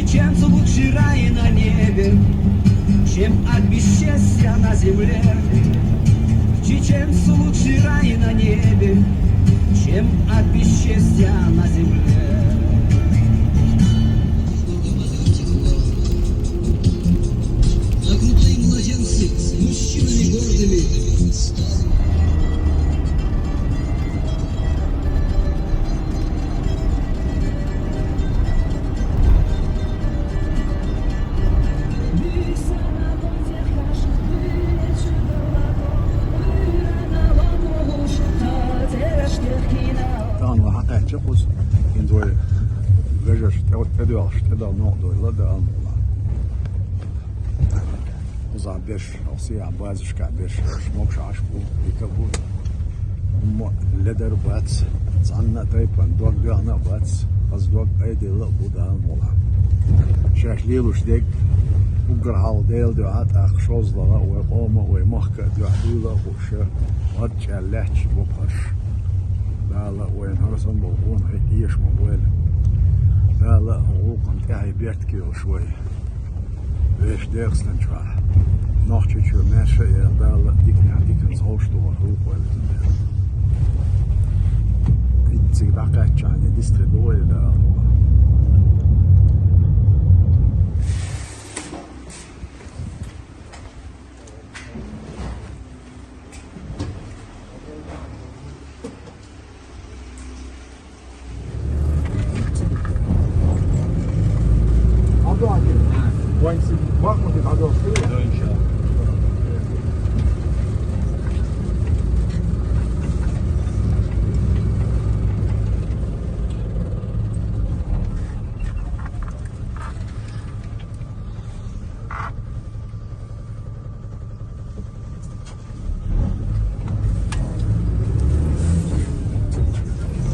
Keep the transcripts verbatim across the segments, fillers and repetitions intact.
Чеченцу лучше рай на небе, чем от бесчестья на земле. Чеченцу лучше рай на небе, чем от бесчестья на земле. А крутые младенцы с мужчинами гордыми. Тахан вай хьакхаьчча кхуза, хӀинца вай вежарий тӀе, тӀедоьлхуш, тӀедоьлхуш новкъа дойла Дала мукъ лахь. Кхузахь берш, оха сиха базашкахь берш, берш могуш Ӏаш бу, дика бу. ХӀумма ледар бац, цхьанна а тайпана дог доьхна а бац, хаза дог айделла а бу Дала мукъ лахь. Шаьш лелош дерг уггар хьалха Делан дуьхьа, тӀаккха шозлагӀа а вай къома а, вай махка а дуьхьа дуйла а хууш, гӀад чӀаьлла лаьтташ бу пхьарш. Дала вайна хӀара санна болу къонахий эша ма бойла. Дала гӀуллакхана тӀаьхье беркате йолуш вай. Вешан Дегастан чохь, Нохчийчоь маьрша а яьлла, Дала диканехь диканца гӀовш ду вай гӀуллакх вай везан Дела. Итт цига дӀакхаьччахьана дистхир ду вай Дала.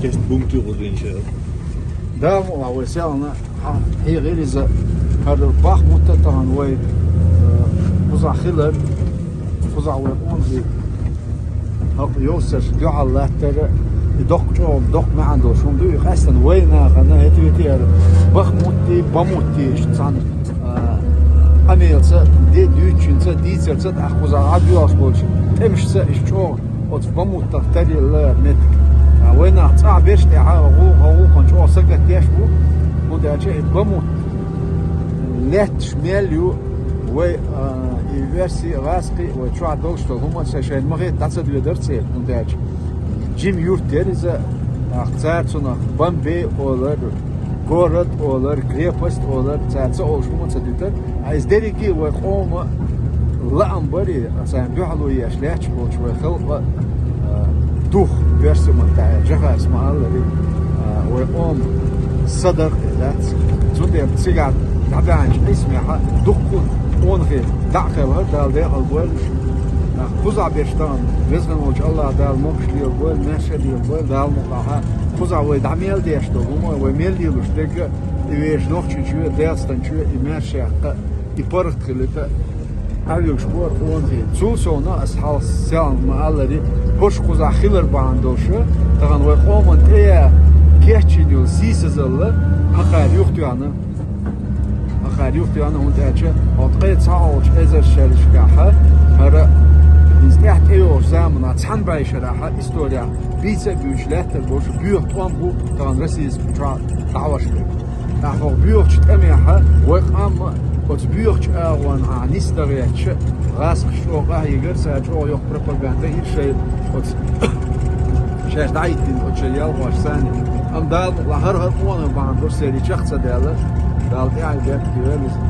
Кест бункти гӀурдинча. Да, вай селхана хьийгӀира иза, хӀара Бахмут а тахана вай, э, кхузахь хилар, кхузахь вай къонахий хӀокху йовсарш дуьхьал латтара, и доккха чӀогӀа, доккха маьӀна долуш хӀума ду, и къаьстина вай нахана хӀета-вета яра Бахмутти, Бамутти, иштта цхьана а, къамелаца, де-, дуьйцучуьнца, дийцарца, тӀаккха кхузахь Ӏадоьлхуш болчу тӀемашца иштта чӀогӀа оцу Бамуттах таръелла меттиг. А, вай нах цӀахь берш тӀехьа гӀу-, гӀуллакхана чӀогӀа сагатдеш бу, хӀунда аьлча и Бамут лаьтташ мел ю, вай, а, и оьрсий а, гӀазкхий а, вай чохь долуш долу хӀума а ца шайна ма хета, дӀа ца доьдар церан, хӀунда аьлча жима юрт яра иза, тӀаккха цара цунах Бомбей олар, город олар, крепость олар, цара ца олуш хӀума ца дуьтар. Ткъа иза дерриге а вай къоман лаам бара, царна дуьхьало еш лаьтташ болчу вай халкъан, а, дух, оьрсийн маттахь, жахарс ма-аллара, а, вай къоман садаркъе дац. Цундела цигахь дӀабаьхьначу къийсамехь дуккха а къонахий дӀа а кхелхира, Дала декъал бойла уьш. Нах кхузахь берш тахана, Везан волчу Аллах Дала могуш лела бойла, маьрша лела бойла, Дала мукъ лахь. Кхузахь вай дӀа мел деш долу хӀума, вай мел лелош дерг а, и вешан Нохчийчоь, Дегастан чоь, и маьрша яккха, и паргӀат хилийта, Ӏаьвлуьгуш бу хӀара къонахий. Цул совнаха ас хьалха селхана ма-аллара, хӀорш кхузахь хилар бахьана долуш, тахана вай къоманна тӀеяьхна кечйина йолу сийсазалла хӀокхара юхатоьхна. ХӀокхара юхатоьхна, хӀунда аьлча хӀокху ткъе цхьа олучу эзар шерашкахь хӀара иза тӀаьхьа тӀейогӀучу заманахь цхьана бӀешарахь исторехь бийца а буьйцуш лаьттар болуш боьха тӀом бу тахана Россис чохь дӀахьош берг. ТӀаккха хӀокху боьхачу тӀамехь вай къам а оцу боьхачу агӀонехь нисдан гӀерташ, гӀазкхаша чӀогӀа къахьийгара, цара чӀогӀа йоккха пропаганда йира шайн оцу шаьш дӀахӀиттина оцу шайн ялхошца санна. Амма Дала мукъ лахь хӀара-хӀара къонах бахьана долуш церан чекх ца даьлла, Дала тӀаьхье беркате йойла иза.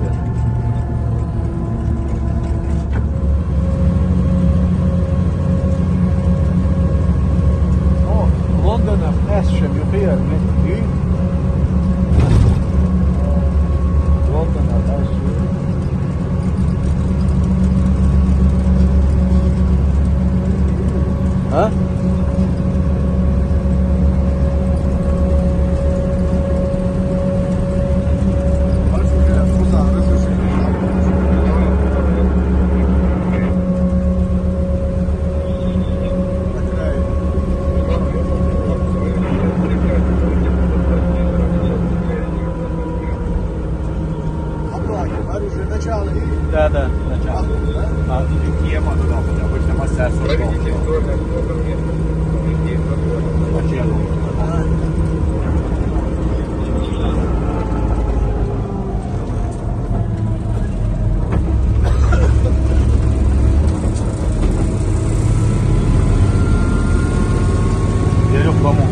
О, Лондонах къаьсташ юкъера меттиг юй? Лондонах къаьсташ юй? А? Уже начало и Да, да, начало. Охота, да? А, и тема туда, хотя бы, там, а, сейчас вот. Правительство на кругом место. Где это? Я лёг помог.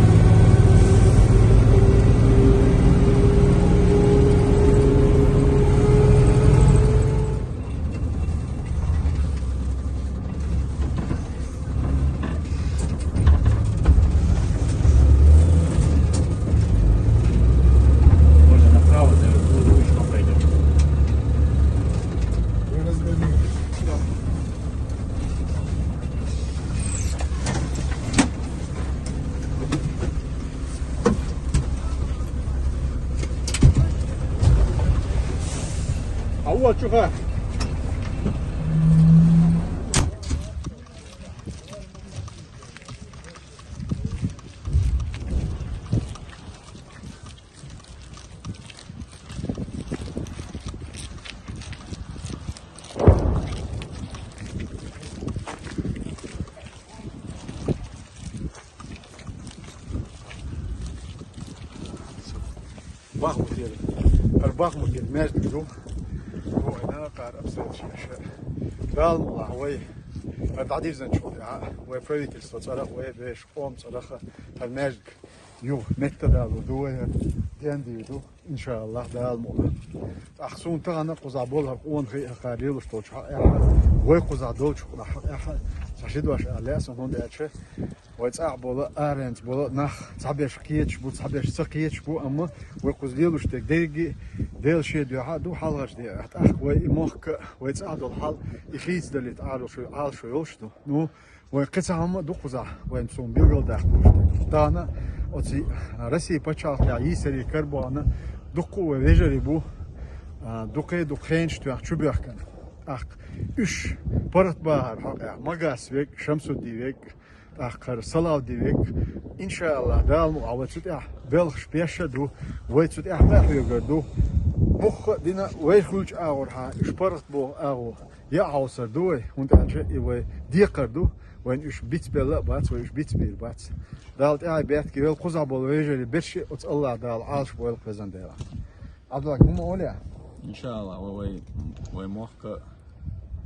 Можно направо, за- за- пешком пойдём. А вот чё. Бахмут яра. ХӀара Бахмут яра маьждиг ду. Вай, нана, кхара обстрел шеша. Дала мукъ лахь вай. ХӀара дӀадирзинчул тӀехьа вай правительство цӀерах, вай вешан къоман цӀерах хӀара маьждиг юха меттадалур ду вай, хӀара денна дийр ду, иншааллахӀ, Дала мукъ лахь. ТӀаккха суна тахана кхузахь болу хӀара къонахий а, кхара лелаш долчу хьокъехь а, вай кхузахь долчу хьокъехь а, цхьа ши дош ала лаьа суна, хӀунда аьлча вай цӀахь болу а, аренца болу а нах цхьаберш кхеташ бу, цхьаберш ца кхеташ бу, амма вай кхуза лелаш дерг дерриге а Делан Шен дуьхьа а ду, хьалхарчу дийнахь. ТӀаккха вай и мохк а, вай цӀахь долу хьал а, и хийцадалийта Ӏалашо, Ӏалашо йолуш ду. Ну, вай кхин цхьа хӀума а ду кхузахь, вайна суна билгалдаьккхалуш дерг. Тахана оцу Россин пачхьалкхехь йийсаре карабахана дуккха а вай вежарий бу, а, дукха а дукха хенаш тоьхна чубоьхкина. ТӀаккха уьш паргӀатбахаран хьокъехь Магас верг, Шамсудди верг, тӀаккха хӀара Салавди верг, иншааллахӀ, Дала мукъ лахь, вай цу тӀехь белхаш беш а ду, вай цу тӀехь къахьоьгур ду. Мухха а дина вай хуьлучу агӀорхьа уьш паргӀатбоху агӀо яа хьовсур ду вай, хӀунда аьлча и вай декхар ду, вайна уьш бицбелла а бац, вай уьш бицбийр бац. Дала тӀаьхье бехке йойла кхузахь болу вежарий берриш а оцу АллахӀ Дала Ӏалашбойла кхузахь Дела. Абдулла, хӀума олий? ИншааллахӀ, вай, вай, вай мохк а,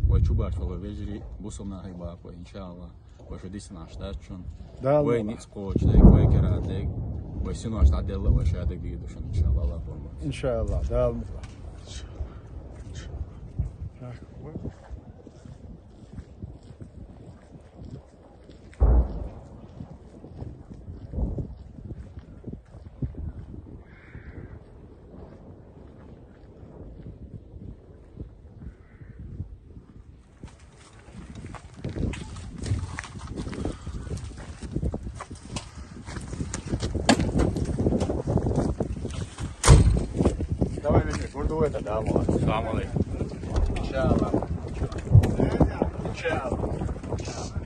вай чубарт вай вежарий, бусалба нахе бакъ вай, иншааллахӀ. Вай шу дисина Ӏаш дац шуна. Дала Вай мукъ лахь. Ницкъ кхочу дерг, вай кара дерг, вай синош дӀаделла а вай ша дерг дийр ду шуна, иншааллахӀ, Аллах боху. ИншааллахӀ, Дала мукъ лахь. Давай, Михаил, гурду это, да, вот. Салам алейкум. Иншаллах. Иншаллах.